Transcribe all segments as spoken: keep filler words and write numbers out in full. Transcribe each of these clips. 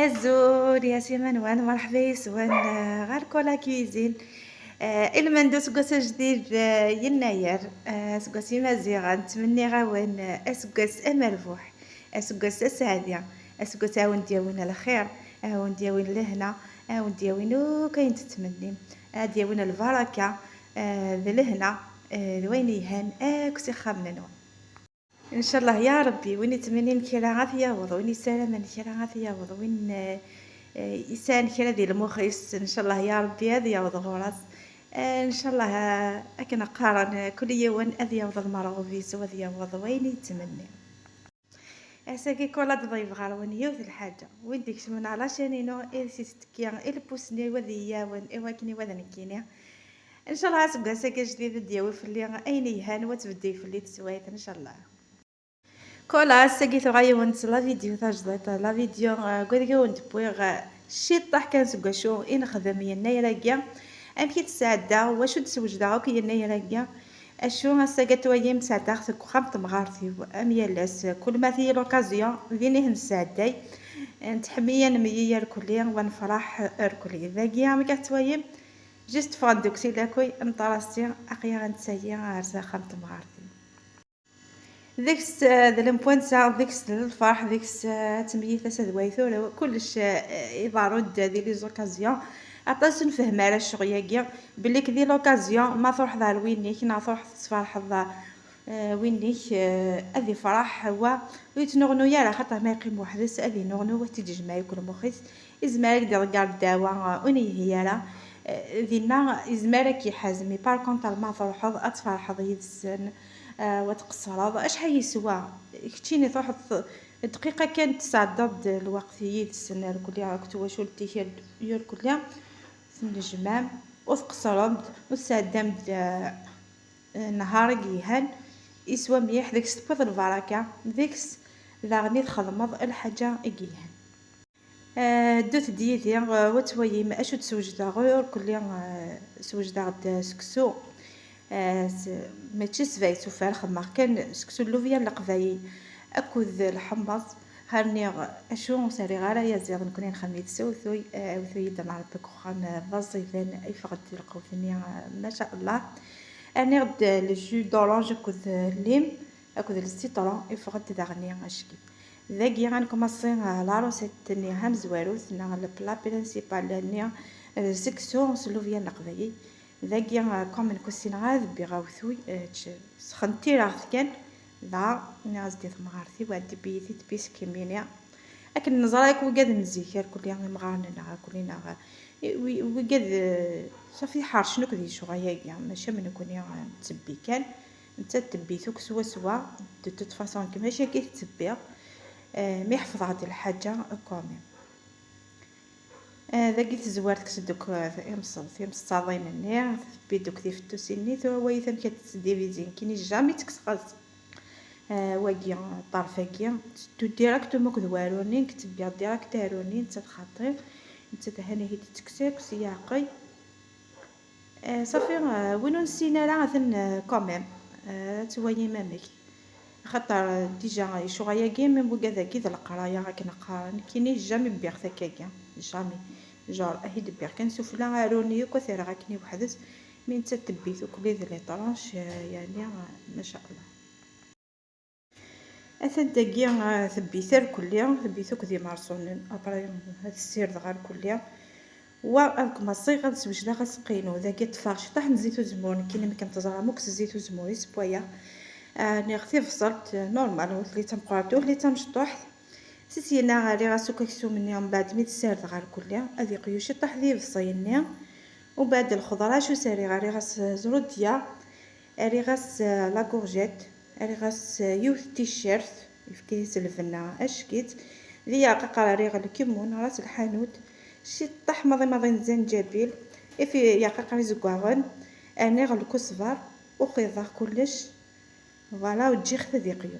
Azul, ya siman wan, merḥba yes-wen, eh, ɣer Kola Cuisine. Eh, ilmend useggas ajdid, eh, yennayer, eh, aseggas imaziɣen, ttmenniɣ-awen, eh, aseggas amerbuḥ, aseggas aseɛdi, aseggas a wen-d-yawin lxir, a wen-d-yawin lehna, a wen-d-yawin akk ayen tettmennim, ad d-yawin lbaraka, eh, d lehna, eh, d wayen yelhan akk s ixxamen-nwen. Ncallah ya Rebbi, win yettmennin kra ad t-yaweḍ, win yessaramen kra ad t-yaweḍ, win, eh, eh, yesɛan kra di lmux-is, ncallah ya Rebbi ad yaweḍ ɣur-s. Eh, ncallah, eh, akken qqaren, eh, kul yiwen ad yaweḍ lmerɣub-is, u ad yaweḍ wayen yettmenni. Ass-agi kul ad ḍeybeɣ ɣer-wen yiwet lḥaǧa. Win d-ikecmen ɣer la chaîne-inu, iles-is tekki, i lpus-nni, i wad iyi-yawen, i wakken i wad nekkini. Ncallah aseggas-agi ajdid ad d-yawi fell-i ayen yelhan, u ad tbeddel fell-i teswiɛt, ncallah. Kola, ass-agi tuɣa yiwen s la vidéo tajdiṭ, la vidéo, eh, deg wadeg i wen-d-wwiɣ, eh, ciṭṭaḥ kan seg wacu i nexdem yennayer-agi, amek i d-sɛeddaɣ, wacu d-swejdeɣ akk yennayer-agi. Acu, ass-agi a twayim sɛeddaɣ-t deg uxxam n temɣart-iw, am yal ass, kul ma tili l'occasion, din i t-nesɛedday. Nettḥemmil ad nemlil irkelli, wa nefṛeḥ irkelli. Dagi, amek a twayim, juste ffɣen-d akk si lakuy, neṭṭarasi, aql-aɣ nettayi ar s axxam n temɣart-iw. Deg-s, eh, d lemwansa, deg-s d lferḥ, deg-s, eh, ad temyit ass d way tura, kullec, eh, iḍerru-d di les occasions. Aṭas ur nfehhem ara ccɣel-agi, belli k di l'occasion, ma truḥeḍ ar win-ik, neɣ truḥeḍ tferḥeḍ, eh, win-ik, eh, ad ifreḥ, wa ur yettnuɣnuy ara, xaṭer ma yeqqim weḥd-s, ad inuɣnu, ad t-id-ijmeɛ yakk lmux-is. Izmer ad k-d-iḍegger ddawa, eh, ur n-yelhi ara. Eh, dinna, izmer ad k-iḥaz, mais par contre, ma truḥeḍ, ad tferḥeḍ yid-sen, eh, wa tqeṣṣreḍ. Acḥal yeswa? Keččini truḥeḍ, dqiqa kan tesɛeddaḍ-d lweqt yid-sen, irkelli akked twacult-ik, irkelli tennejmam, ur tqeṣṣreḍ-d, ur tesɛeddam-d, eh, nnhar i yelhan, yeswa mliḥ, deg-s tewwiḍ lbaraka, deg-s daɣen i txedmeḍ lḥaǧa i yelhan. Eh, ddut-d yid-i, eh, wa twayim acu d-swejdeɣ, irkelli, eh, swejdeɣ-d seksu, eh, s-, mačči s vay sufar, xedmeɣ kan seksu n llubya n leqbayel akked lḥemmeẓ. Rniɣ acu, ur s-rriɣ ara ayaziḍ, nekkni nxeddem-it s awtul, eh, awtul i d-nɛerḍ deg uxxam, eh, d aẓidan, yeffeɣ-d lqut-nni, eh, maca Allah. Rniɣ-d le jus d'orange akked, eh, llim akked le citron, yeffeɣ-d daɣen acki. Dagi ad nkumaṣi, eh, la recette-nni tamezwarut, neɣ le plat principal-nni, eh, d seksu s llubya n leqbayel. Dagi, eh, comme nekk ur ssineɣ ara ad bbiɣ awtul, eh, č-, sxentireɣ-t kan, dɣa nniɣ-as-d i temɣart-iw, ɛeddi bbi-yi-t-id bis kemmini. Akken neẓra akk wigad n zik, irkelli imɣaren-nneɣ, irkelli neɣ, eh, wi-, wigad, eh, safi ḥercen akk di lecɣal-agi, mačči am nekkni, eh, nettebbi kan. Nettat tebbi-t akk swaswa, de toute façon, nekk mačči akka i tettebbiɣ, eh, mi ḥefḍeɣ-d lḥaǧa, quand même. Eh, dagi tezwar tekkes-d akk, eh, imseḍ-, timseḍṣaḍin-nni, tebbi-d akk tifettusin-nni, tura wayi-t amek ad tt-divizin, nekkini jamais ttekkseɣ-as. Eh, wagi, ṭṭerf-agi, tettu directement akked waruni, nekk ttebbiɣ direct aruni, nettat xaṭi, nettat ahan ihi tettekkes akk s yeɛqel. Eh, safi, eh, win ur nessin ara atan, eh, quand même, eh, ad twayim amek. Axaṭer, eh, déjà, lecɣal-agi, même wigad-agi d leqraya akken qqaren, nekkini jamais bbiɣ-t akkagi, jamais. Genre, ahi d-bbiɣ kan sufella aruni akk, ad t-rreɣ akken i weḥd-s, mi nettat tebbi-t akk les tranches, eh, yeɛni, eh, maca Allah. Atan dagi, eh, tebbi-t irkelli, tebbi-t akk d imerṣunen. Après, ad t-ssirdeɣ irkelli. Wa ad kmaṣiɣ ad swejdeɣ aseqqi-inu. Dagi ṭṭfeɣ ciṭṭaḥ n zzit uzemmur, nekkini akken teẓram akk s zzit uzemmur i ssewwayeɣ. Eh, rniɣ tibṣelt, eh, normal, ur telli d tameqqrant, ur telli d tamecṭuḥt. Si syenna rriɣ-as akk aksum-nni, mbeɛd mi t-ssirdeɣ irkelli, ad yeqyu ciṭṭaḥ d ibeṣṣi-nni. Umbeɛd lxeḍra, acu s-rriɣ? Rriɣ-as, eh, zrudya, rriɣ-as, eh, la courgette, rriɣ-as, eh, yiwet n ticcert, yefka-yas lbenna acek-itt. Di yeɛqaqer rriɣ lkimun, ras lḥanut, ciṭṭaḥ maḍi maḍi n zzanǧabil, ifi yeɛqaqer izeggaɣen, rniɣ lkusber, uxiḍeɣ kullec, voilà, u ǧǧiɣ-t ad yeqyu.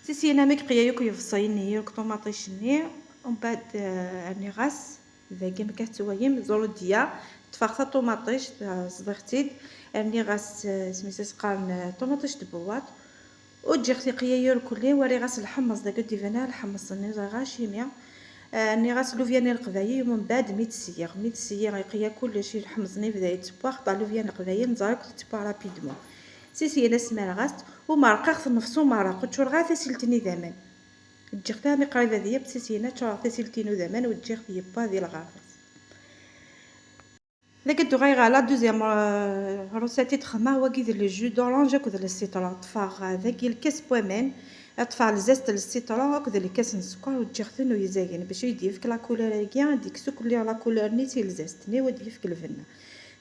Si syenna mi yeqya yakk ibeṣṣayen-nni, yakk ṭumaṭic-nni, umbeɛd, eh, rniɣ-as, dagi amek ad twayim, zrudya, ṭṭfeɣ taṭumaṭict, eh, ẓḍiɣ-tt-id, rniɣ-as, eh, isem-is as qqaren, eh, ṭumaṭict n tbewwaṭ, u ǧǧiɣ-t yeqya irkelli, u rriɣ-as lḥemmeẓ, dagi d-iban ara lḥemmeẓ-nni, ẓriɣ acimi, Ah, nniɣ-as lubyan n leqbayel, umbeɛd mi tt-syiɣ, mi tt-syiɣ, iqeyya kullec, iḥemẓen ibda yettewwa, xaṭer lubyan n leqbayel neẓra akk tettewwa rapidement. Si syin asmerɣ-as-tt, u merqeɣ-t nnefs umerreq, ur ččureɣ ara tasilt-nni d aman. Ǧǧiɣ-t armi qrib ad yeww, si syin ččureɣ tasilt-inu d aman, u ǧǧiɣ-t yewwa di lɣerba-s. Dagi d-uɣaleɣ ɣer la deuxième, euh, recette i d-xedmeɣ, wagi d le jus d'orange akked le citron. Ṭṭfeɣ, euh, dagi lkas n waman, ṭṭfeɣ le zeste n le citron akked lkas n sskeṛ, u ǧǧiɣ-ten u izagen, bac ad d-yefk la couleur-agi, ad d-yekkes akk la couleur-nni si le zeste-nni, u ad d-yefk lbenna.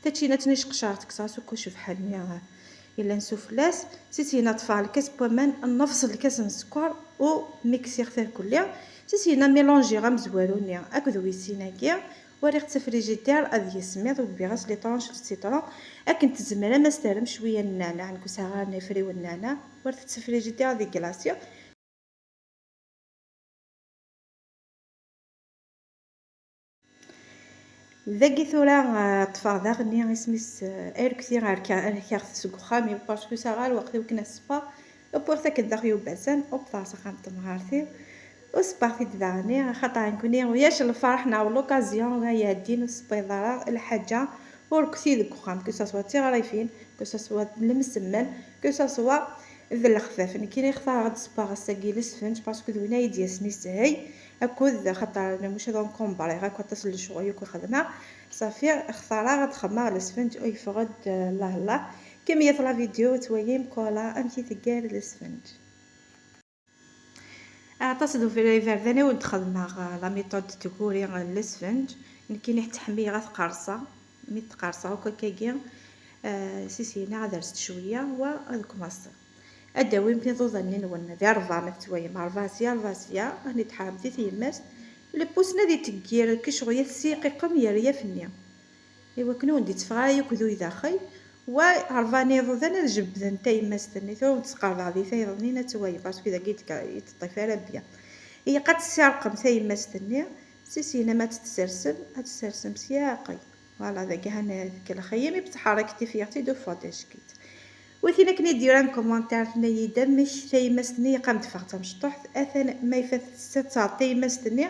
Tačinat-nni ceqcaɣ-tt, kkseɣ-as akk acebḥan-nni, euh, yellan sufella-s. Si syin ṭṭfeɣ lkas n waman, nnefs lkas n sskeṛ, u miksiɣ-t irkelli. Si syin mélangiɣ amezwaru-nni akked wis sin-agi. Wariɣ-t s frigidaire ad yismiḍ, u wwiɣ-as les tranches de citron. Akken tzemrem ad s-terrem cwiya n nneɛneɛ, nekk ur sɛiɣ ara afriwen n nneɛneɛ, wariɣ-t s frigidaire ad iglasi. Dagi tura, ah, ṭṭfeɣ daɣenni isem-is, ah, arekti, rka-, rkiɣ-t seg uxxam-iw, parce que ur sɛiɣ ara lweqt i wakken ad ṣebbeɣ. Wwiɣ-t akken d axyubasan, u ṭṭfeɣ s axxam n temɣart-iw. U ṣebbeɣ-t-id daɣenni, axaṭer nekkni ulac lferḥ neɣ l'occasion ur iɛeddin ur tewwiḍ ara lḥaǧa ur rekti deg uxxam, que ça soit d tiɣrifin, que ça soit d lemsemmen, que ça soit d lexfaf. Nekkini xtareɣ ad ṣebbeɣ ass-agi lesfenǧ, parce que d win ay d-yasen yeshel, akked xaṭer maca d encombré akk aṭas n lecɣal akk i xedmeɣ. Ṣafi, xtareɣ ad xedmeɣ lesfenǧ u yeffeɣ-d, eh, llah llah. Kemmlet la vidéo, ad twalim Kola amek i teggar lesfenǧ. Aṭas n ufrag iberdan i wen-d-xedmeɣ, eh, la méthode n tguri, eh, n lesfenǧ. Nekkini ttḥemmileɣ ad t-qerṣeɣ. Mi t-qerṣeɣ akk akkagi, eh, si syin ad rset cwiya, wa ad kmaṣeɣ. Ad d-tawim tiḍudan-nni-nwen di ṛebɛa, ma tettwayem ṛebɛa sya, ṛebɛa sya, ad ten-id-tḥerrem di tyemmast. Lpus-nni ad iteggir kecɣel, ad t-ssiqiqem yerra-f-nni. I wakken ur d-itteffeɣ ara yakk d udaxel, wa ṛebɛa n yiḍudan ad jebbden tayemmast-nni, tura ur tt-sqerḍeɣ di tayeḍ-nni ad twayem, parce que dagi iteṭṭif ara bya. Ilaq ad tessirqem tayemmast-nni, si syin ma ad tt-tessersem, ad tt-tessersem s yaɛqel. Voilà, dagi han tkellex-iyi, mi btḥerrek tifyar-tt-id ufeɣ-d ackit. Wa tin akken i d-yuran commentaire, tenna-yi-d amek tayemmast-nni ilaq ad m-d-teffeɣ d tamecṭuḥt, atan ma ifat tsettaɣ tayemmast-nni,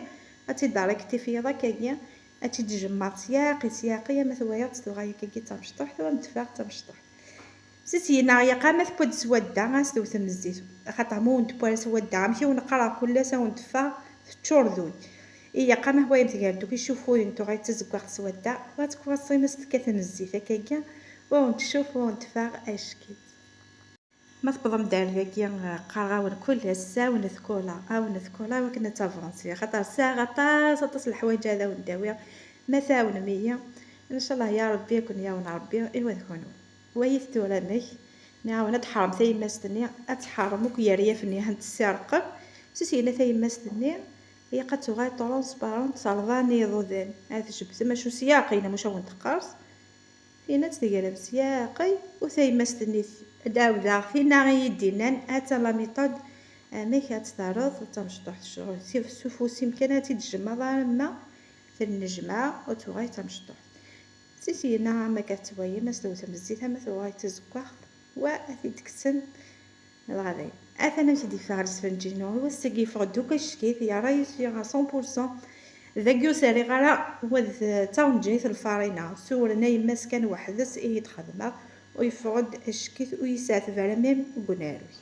ad tt-id-terrek tifyar akkagi, ad tt-id-tjemmeḍ s yaɛqi, s yaɛqi, ama twayeḍ-tt tuɣal akkagi d tamecṭuḥt, u ad m-d-teffeɣ d tamecṭuḥt. Si syin-a, ilaq ama tewwi-d swadda, ad s-tewtem zzit. Axaṭer ma ur n-tewwi ara swadda, amek i wen-qqareɣ kul ass, ad wen-teffeɣ teččur d ul. Ilaq ama twayemt gar-d akk icufuyen, tuɣal d tazeggaɣt swadda, u ad tekwaẓim, ad s-tekkatem zzit akkagi, u ad wen-tcuf, u ad wen-teffeɣ ackit. Ma tewwḍem-d ar dagi, qqareɣ-awen kul ass, ɛawnet Kola, ɛawnet Kola i wakken ad tavansem, axaṭer sɛiɣ aṭas, aṭas n leḥwayeǧ ad awen-d-awiɣ. Ma tɛawnem-iyi, ncallah ya Ṛebbi, ad ken-yawen Ṛebbi, i wa d kunwi. Wayit tura amek, nɛawen ad tḥerrem tayemmast-nni, ad tḥerrem akk yeryaf-nni, ad tent-tessirqem. Si syin tayemmast-nni, ilaq ad tuɣal transparente, s ṛebɛa n yiḍudan. Ad tjebbdem, acu s yaɛqi, maca ad wen-teqqers. Tin ad tt-tegrem s yaɛqel, u tayemmast-nni ad d-ɛawdeɣ, tinna i yi-d-innan, ha-tt-a la méthode, amek ad tt-terreḍ d tamecṭuḥt, ccɣel s, s ufus-im kan ad tt-id-tjemmeḍ arma tennejmaɛ u tuɣal d tamecṭuḥt. Si syin-a, am akka tettwayem, ad s-tewtem zzit ama tuɣal d tazeggaɣt, wa ad t-id-kksen. Dɣa dayen, atan amek i d-yeffeɣ lesfenǧ-inu. I wass-agi yeffeɣ-d akk ack-it, yerra-yi sya à cent pour cent. Dagi ur s-rriɣ ara wa d taɣenǧayt n lfarina. Ssiwren a yemma-s kan weḥd-s i yi-d-xedmeɣ, u yeffeɣ-d ack-it, ur yi-seɛteb ara même deg unaruy.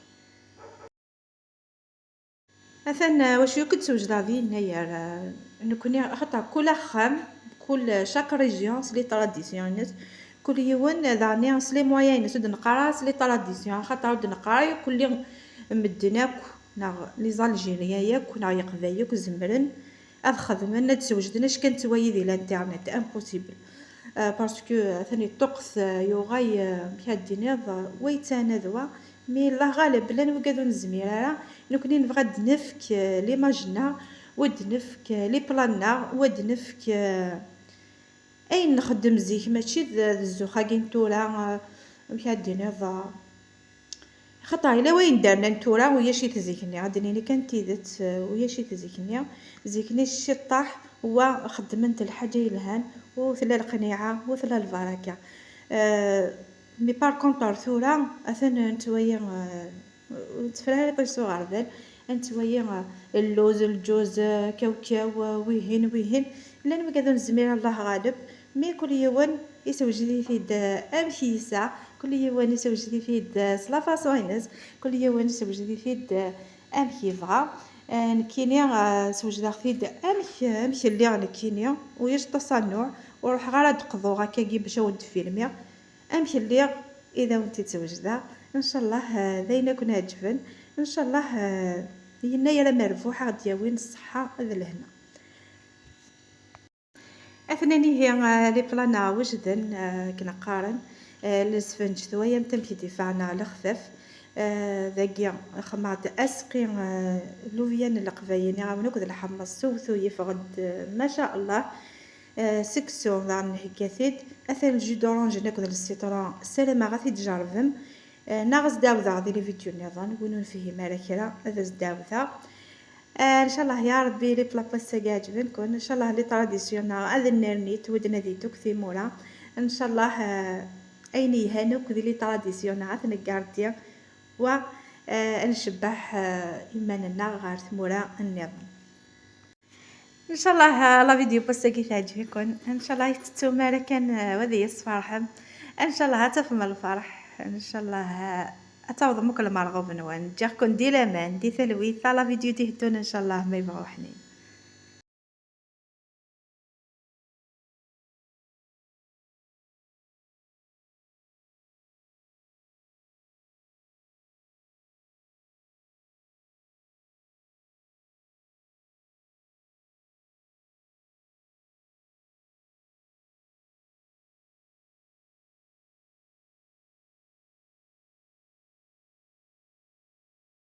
Atan, uh, wacu yakk d-sewjdeɣ di yennayer, uh, nekkni, axaṭer kul axxam, kul, uh, chaque région s les traditions-ines, kul yiwen, uh, daɣen s les moyens-ines, ur d-neqqar ara s les traditions, axaṭer ur d-neqqar ara yakk medden akk, neɣ les Algériens yakk, neɣ Yeqbayel yakk, zemren ad xedmen, ad d-sewjden acu kan ttwayi di l'internet, impossible. Euh, parce que, euh, atan yeṭṭuqqet, euh, yuɣal, euh, amek ad d-tiniḍ, euh, wa yettɛanad wa, mais Allah ɣaleb, llan wigad ur nezmir ara, nekkni nebɣa ad d-nefk, euh, l'image-nneɣ, u ad d-nefk, euh, les plans-nneɣ, u ad d-nefk, euh, ayen nxeddem zik, mačči d, d zzux-agi n tura, euh, amek ad d-tiniḍ, euh, Axaṭer yella wayen d-rnan tura, ulac-it zik-nni. Ad d-nini kan tidet, ulac-it zik-nni. Zik-nni ciṭṭaḥ wa xeddment lḥaǧa yelhan, u tella leqniɛa, u tella lbaraka. Euh, mais par contre tura, atan nettwali, euh, ur nettefra ara iṭij s uɣerbal. Ad nettwali, ah, lluz, lǧuz, ah, kawkaw, ah, wihin, wihin. Llan wigad ur nezmir, Allah ɣaleb. Mi kul yiwen isewjed-it-id, ah, amek yesɛa, kul yiwen isewjed-it-id, ah, s la façon-ines, kul yiwen isewjed-it-id, ah, amek yebɣa. Ah, nekkini, ah, sewjdeɣ-t-id amek, amek lliɣ nekkini, ulac ṭṭaṣ annuɛ, ur ruḥeɣ ara ad d-qḍuɣ akkagi bac ad wen-d-filmiɣ. Amek lliɣ i d awen-t-id-sewjdeɣ. Ncallah, ah, d ayen akk n-ɛeǧben. Ncallah, ah, yennayer amerbuḥ a ɣ-d-yawin ṣṣeḥḥa d lehna. Atnan ihi, ah, les plats-nneɣ wejden, ah, akken qqaren, ah, lesfenǧ, twalam amek i d-ifeɣ neɣ lexfaf. Ah, dagi xedmeɣ-d aseqqi, ah, lubya n leqbayel, iɣawen akk d lḥemmeẓ s uwtul, yeffeɣ-d, ah, ma sha Allah. Ah, seksu daɣen nhegga-t-id. Atan le jus d'orange-nni akked le citron, ssarameɣ ad t-id-tjerrbem. Ah, neɣ ad s-d-ɛawdeɣ di les vidéos nniḍen, win ur nefhim ara kra ad as-d-ɛawdeɣ. Ah, ncallah ya Rebbi les plats n wass-agi ɛeǧben-ken, ncallah les traditions-nneɣ ad nnerni-t, wid ad d-yeddu deg timura. Ncallah, ah, ayen yelhan akk di les traditions-nneɣ ad t-neggardi, wa, ah, ad ncebbeḥ, ah, iman-nneɣ ɣer tmura nniḍen. Ncallah, ah, la vidéo n wass-agi teɛǧeb-iken. Ncallah ur tettum ara kan, ah, ad iyi-tesferḥem. Ncallah ad tafem lferḥ. Ncallah, ah, ad tawḍem akk lmerɣub-nwen. Ǧǧiɣ-ken di laman, di talwit, à la vidéo d-iteddun ncallah ma yebɣa uḥnin.